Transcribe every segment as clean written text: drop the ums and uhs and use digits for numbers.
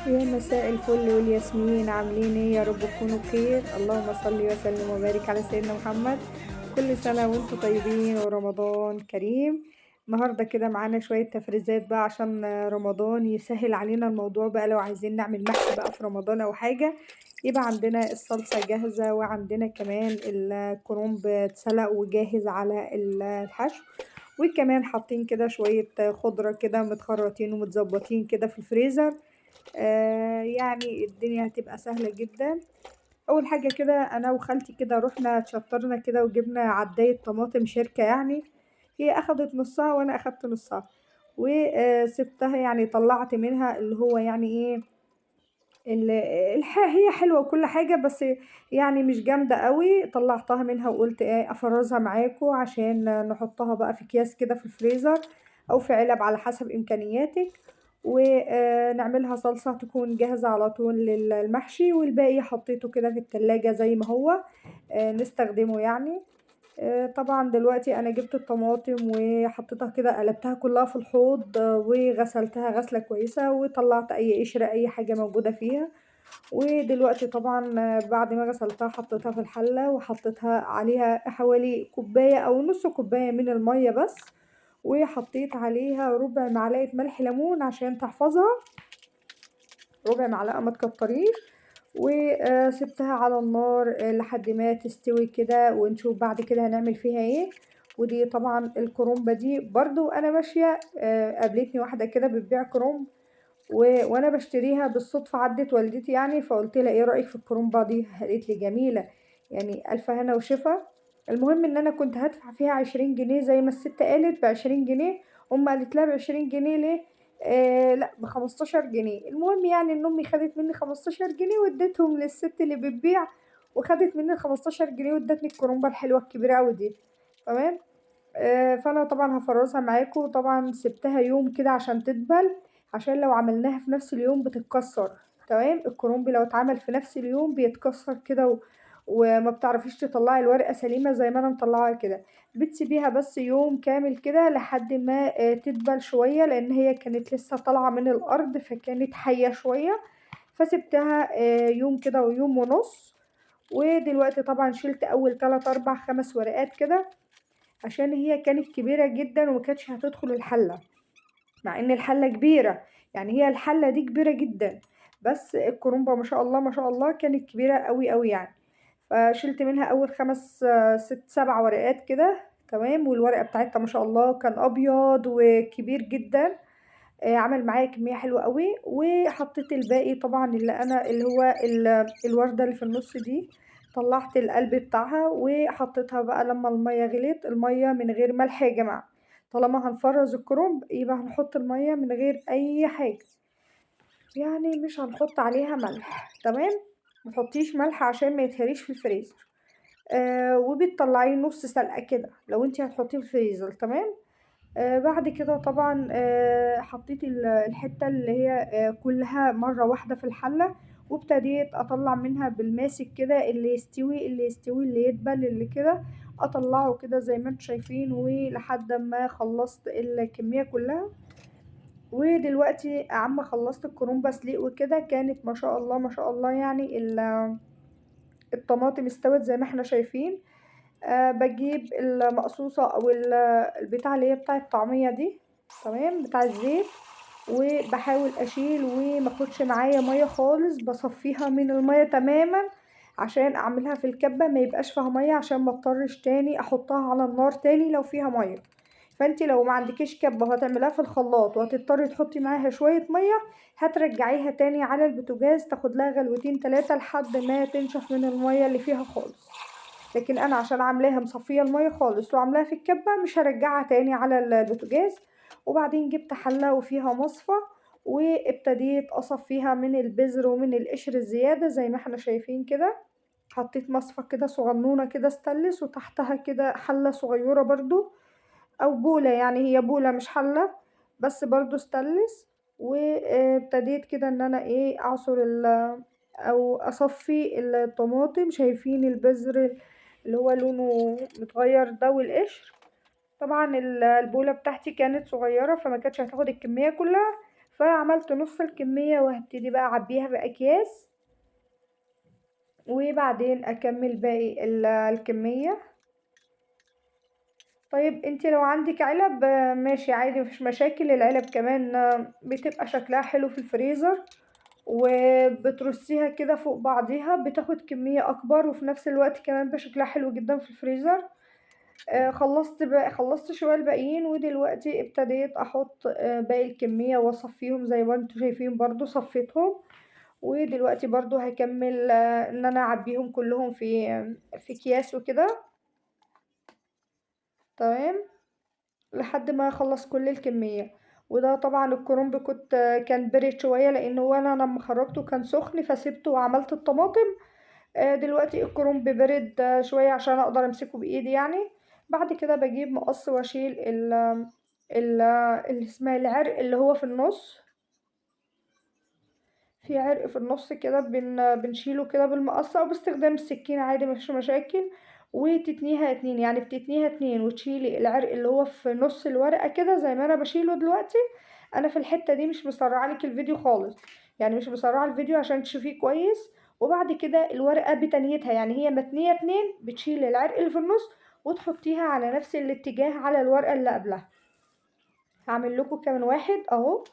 يا مساء الفل والياسمين، عاملين ايه؟ يا رب تكونوا بخير. اللهم صل وسلم وبارك على سيدنا محمد. كل سنة وانتم طيبين ورمضان كريم. النهاردة كده معانا شوية تفريزات بقى عشان رمضان يسهل علينا الموضوع بقى. لو عايزين نعمل محشي بقى في رمضان او حاجة يبقى عندنا الصلصة جاهزة، وعندنا كمان الكرنب اتسلق وجاهز على الحشو، وكمان حاطين كده شوية خضرة كده متخرطين ومتظبطين كده في الفريزر. يعني الدنيا هتبقى سهلة جدا. أول حاجة كده أنا وخالتي كده رُحنا اتشطرنا كده وجبنا عداية طماطم شركة، يعني هي أخدت نُصّها وأنا أخدت نُصّها، وسِبتها يعني طلّعت منها اللي هو يعني إيه، ال الح هي حلوة وكل حاجة بس يعني مش جامدة أوي، طلّعتها منها وقُلت إيه أفرّزها معاكم عشان نحطها بقى في أكياس كده في الفريزر أو في علب على حسب إمكانياتِك، ونعملها صلصة تكون جاهزة على طول للمحشي، والباقي حطيته كده في التلاجة زي ما هو نستخدمه يعني. طبعًا دلوقتي أنا جبت الطماطم وحطيتها كده، قلبتها كلها في الحوض وغسلتها غسلة كويسة وطلعت أي قشرة أي حاجة موجودة فيها. ودلوقتي طبعًا بعد ما غسلتها حطيتها في الحلة وحطيتها عليها حوالي كوباية أو نص كوباية من المَيّة بس، وحطيت عليها ربع معلقة ملح ليمون عشان تحفظها، ربع معلقة ما تكتريش، وسبتها على النار لحد ما تستوي كده ونشوف بعد كده هنعمل فيها ايه. ودي طبعا الكرنبة دي برضو انا ماشية قابلتني واحدة كده بتبيع كرنب، وانا بشتريها بالصدفة عدت والدتي يعني، فقلت لها ايه رأيك في الكرنبة دي؟ قالت لي جميلة يعني الف هنا وشفا. المهم ان انا كنت هدفع فيها 20 جنيه زي ما الست قالت ب20 جنيه، ام قالت لها ب20 جنيه ليه؟ لا ب15 جنيه. المهم يعني ان امي خدت مني 15 جنيه واديتهم للست اللي بتبيع، وخدت مني 15 جنيه وادتني الكرنبة الحلوة الكبيرة اوي دي، تمام. فانا طبعا هفرزها معاكم. طبعا سبتها يوم كده عشان تدبل، عشان لو عملناها في نفس اليوم بتتكسر، تمام. الكرنب لو اتعمل في نفس اليوم بيتكسر كده وما بتعرفيش تطلعي الورقة سليمة زي ما انا مطلعاها كده. بتسيبيها بس يوم كامل كده لحد ما تدبل شوية، لان هي كانت لسه طالعة من الارض فكانت حية شوية، فسبتها يوم كده ويوم ونص. ودلوقتي طبعا شلت اول 3 4 5 ورقات كده عشان هي كانت كبيرة جدا وما كانتش هتدخل الحلة، مع ان الحلة كبيرة، يعني هي الحلة دي كبيرة جدا، بس الكرنبة ما شاء الله ما شاء الله كانت كبيرة قوي قوي يعني. فشلت منها اول 5 6 7 ورقات كده، تمام. والورقة بتاعتها ما شاء الله كان ابيض وكبير جدا، عمل معايا كمية حلوة قوي. وحطيت الباقي طبعا اللي انا اللي هو الوردة اللي في النص دي، طلعت القلب بتاعها وحطيتها بقى لما المية غليت. المية من غير ملح يا جماعة، طالما هنفرز الكرنب يبقى هنحط المية من غير اي حاجة، يعني مش هنحط عليها ملح، تمام. ما تحطيش ملح عشان ما يتهريش في الفريزر. وبتطلعيه نص سلقة كده لو انتي هتحطيه في الفريزر، تمام. بعد كده طبعا حطيت الحتة اللي هي كلها مرة واحدة في الحلة، وابتديت اطلع منها بالماسك كده اللي يستوي اللي يستوي اللي يدبل اللي كده، اطلعه كده زي ما انتم شايفين، ولحد ما خلصت الكمية كلها. ودلوقتي عم خلصت الكرنبة سليق وكده، كانت ما شاء الله ما شاء الله يعني الطماطم استوت زي ما احنا شايفين. بجيب المقصوصة او البتاع اللي هي بتاع الطعمية دي، تمام، بتاع الزيت، وبحاول اشيل وما اخدش معايا مية خالص، بصفيها من المية تماما عشان اعملها في الكبة ما يبقاش فيها مية، عشان ما اضطرش تاني احطها على النار تاني لو فيها مية. فانتي لو ما عندكيش كبة وهتعمليها في الخلاط وهتضطري تحطي معاها شوية مية، هترجعيها تاني على البوتاجاز تاخد لها غلوتين 3 لحد ما تنشف من المية اللي فيها خالص. لكن انا عشان عاملاها مصفية المية خالص وعاملاها في الكبة مش هرجعها تاني على البوتاجاز. وبعدين جبت حلة وفيها مصفى وابتديت اصفيها من البذر ومن القشر الزيادة زي ما احنا شايفين كده. حطيت مصفى كده صغنونة كده ستانلس، وتحتها كده حلة صغيرة برضو او بولة، يعني هي بولة مش حلة بس برضو ستانلس. وابتديت كده ان انا ايه اعصر او اصفي الطماطم. شايفين البذر اللي هو لونه متغير ده والقشر. طبعا البولة بتاعتي كانت صغيرة فما كانتش هتاخد الكمية كلها، فعملت نص الكمية وهبتدي بقى اعبيها باكياس، وبعدين اكمل باقي الكمية. طيب انتي لو عندك علب ماشي عادي مفيش مشاكل، العلب كمان بتبقى شكلها حلو في الفريزر، وبترصيها كده فوق بعضيها بتاخد كمية اكبر، وفي نفس الوقت كمان بشكلها حلو جدا في الفريزر. خلصت شوية الباقيين، ودلوقتي ابتديت احط باقي الكمية واصفيهم زي ما انتوا شايفين، برضو صفيتهم. ودلوقتي برضو هكمل ان انا اعبيهم كلهم في اكياس وكده، تمام، لحد ما اخلص كل الكمية. وده طبعا الكرنب كان برد شوية، لان هو انا لما خرجته كان سخن فسيبته وعملت الطماطم. دلوقتي الكرنب برد شوية عشان اقدر امسكه بايدي يعني. بعد كده بجيب مقص واشيل اللي اسمها العرق اللي هو في النص، في عرق في النص كده بنشيله كده بالمقص او باستخدام السكينة عادي مفيش مشاكل. وتتنيها اتنين، يعني بتتنيها اتنين وتشيلي العرق اللي هو في نص الورقة كده زي ما انا بشيله دلوقتي. انا في الحتة دي مش مسرعة لك الفيديو خالص، يعني مش مسرعة الفيديو عشان تشوفيه كويس. وبعد كده الورقة بتنيتها، يعني هي متنية اتنين، بتشيلي العرق اللي في النص وتحطيها على نفس الاتجاه على الورقة اللي قبلها. هعمل لكم كمان واحد اهو،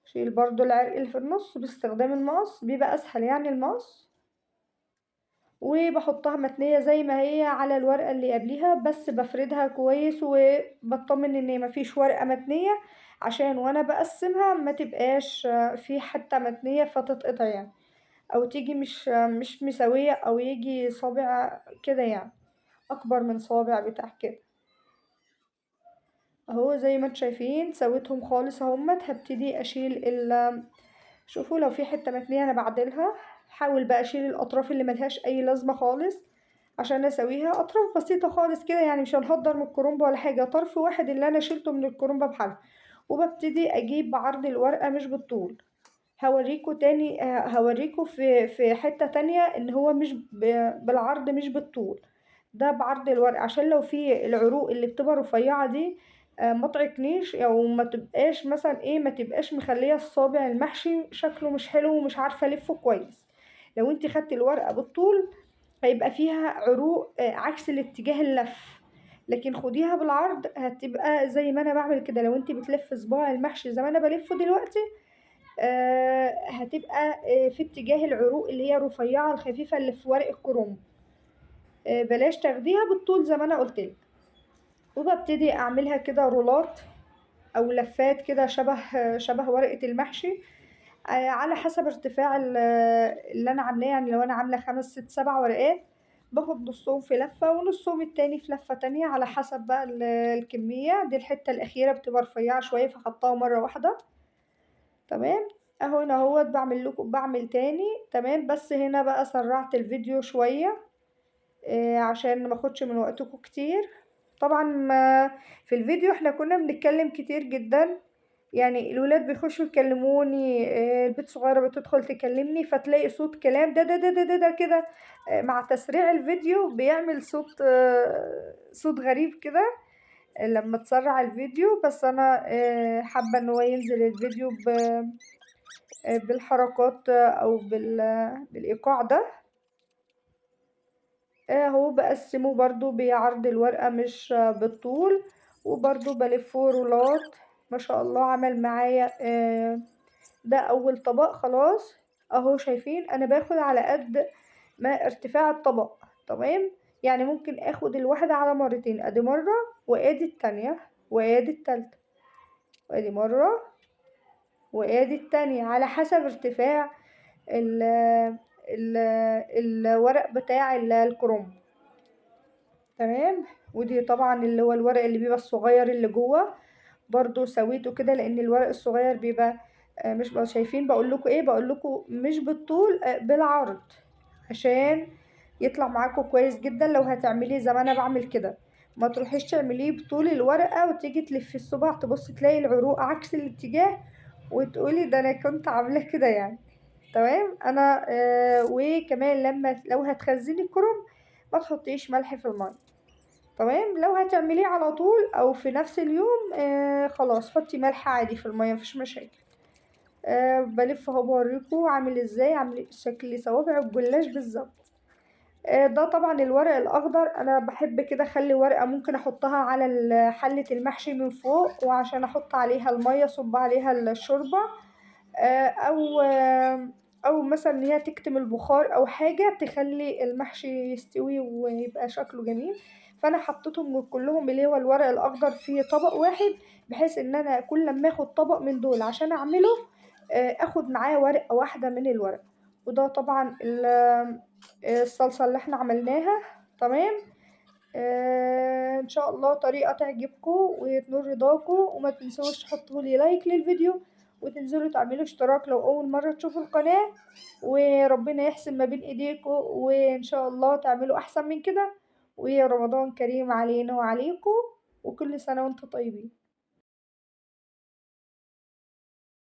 شيل برضو العرق اللي في النص باستخدام المقص، بيبقى اسهل يعني المقص. وبحطها متنية زي ما هي على الورقة اللي قبليها، بس بفردها كويس وبطمن ان مفيش ورقة متنية، عشان وانا بقسمها ما تبقاش في حتة متنية فتتقطع يعني، او تيجي مش مساوية، او يجي صابع كده يعني اكبر من صابع بتاع كده اهو. زي ما انتم شايفين سويتهم خالص اهمت. هبتدي اشيل شوفوا لو في حتة متنية انا بعدلها، حاول بقى اشيل الاطراف اللي ملهاش اي لازمة خالص عشان اسويها. اطراف بسيطة خالص كده يعني، مش هنهدر من الكرنب ولا حاجة، طرف واحد اللي انا شلته من الكرنب بحالها. وببتدي اجيب بعرض الورقة مش بالطول. هوريكوا تاني، هوريكوا في حتة تانية ان هو مش بالعرض مش بالطول، ده بعرض الورقة، عشان لو في العروق اللي بتبقى رفيعة دي، ما تعقنيش، او ما تبقاش مثلا ايه، ما تبقاش مخلية الصابع المحشي شكله مش حلو ومش عارفة الفه كويس. لو انت خدتي الورقة بالطول هيبقى فيها عروق، عكس الاتجاه اللف، لكن خديها بالعرض هتبقى زي ما انا بعمل كده. لو انت بتلف صباع المحشي زي ما انا بلفه دلوقتي، هتبقى، في اتجاه العروق اللي هي الرفيعة الخفيفة اللي في ورق الكرنب. بلاش تاخديها بالطول زي ما انا قلت لك. وببتدي اعملها كده رولات او لفات كده شبه ورقة المحشي، على حسب ارتفاع اللي انا عاملاه. يعني لو انا عاملة 5 6 7 ورقات، باخد نصهم في لفة ونصهم التاني في لفة تانية على حسب بقى الكمية. دي الحتة الأخيرة بتبقى رفيعة شوية فحطها مرة واحدة، تمام. اهو هنا اهوت بعمل لكم، بعمل تاني، تمام. بس هنا بقى سرعت الفيديو شوية، عشان ما اخدش من وقتكم كتير. طبعا ما في الفيديو احنا كنا بنتكلم كتير جدا، يعني الولاد بيخشوا يكلموني، البنت الصغيرة بتدخل تكلمني، فتلاقي صوت كلام ده ده ده ده ده, ده كده، مع تسريع الفيديو بيعمل صوت غريب كده لما تسرع الفيديو. بس انا، حابة ان هو ينزل الفيديو بالحركات او بالايقاع ده. اهو بقسمه برضو بعرض الورقة مش بالطول، وبرضو بلفه رولات. ما شاء الله عمل معايا، ده اول طبق خلاص اهو. شايفين انا باخد على قد ما ارتفاع الطبق، تمام. يعني ممكن اخد الواحدة على مرتين، ادي مرة وادي التانية وادي التالتة، وادي مرة وادي التانية، على حسب ارتفاع الورق بتاع الكرنب، تمام. ودي طبعا اللي هو الورق اللي بيبقى الصغير اللي جوه برضو سويته كده، لان الورق الصغير بيبقى، مش بقى شايفين بقول لكم ايه، بقول لكم مش بالطول، بالعرض عشان يطلع معاكم كويس جدا. لو هتعمليه زي ما انا بعمل كده، ما تروحيش تعمليه بطول الورقة وتيجي تلفي الصباع تبصي تلاقي العروق عكس الاتجاه وتقولي ده انا كنت عاملاه كده يعني، تمام. وكمان لو هتخزني الكرنب ما تحطيش ملح في المية، تمام. لو هتعمليه على طول او في نفس اليوم، خلاص حطي ملح عادي في المية مفيش مشاكل. بلف اهو بوريكم عامل ازاي، عامل شكل صوابع الجلاش بالظبط. ده طبعا الورق الاخضر، انا بحب كده اخلي ورقة ممكن احطها على حله المحشي من فوق، وعشان احط عليها المية اصب عليها الشوربة، او او مثلا ان هي تكتم البخار او حاجة تخلي المحشي يستوي ويبقى شكله جميل. فانا حطيتهم كلهم اللي هو الورق الاخضر في طبق واحد، بحيث ان انا كل لما اخد طبق من دول عشان اعمله اخد معاه ورقة واحدة من الورق. وده طبعا الصلصه اللي احنا عملناها. تمام. ان شاء الله طريقه تعجبكم وتنور رضاكم، وما تنسوش تحطوا لي like للفيديو، وتنزلوا تعملوا اشتراك لو اول مرة تشوفوا القناة، وربنا يحسن ما بين ايديكم، وان شاء الله تعملوا احسن من كده. ورمضان كريم علينا وعليكم، وكل سنة وانتم طيبين.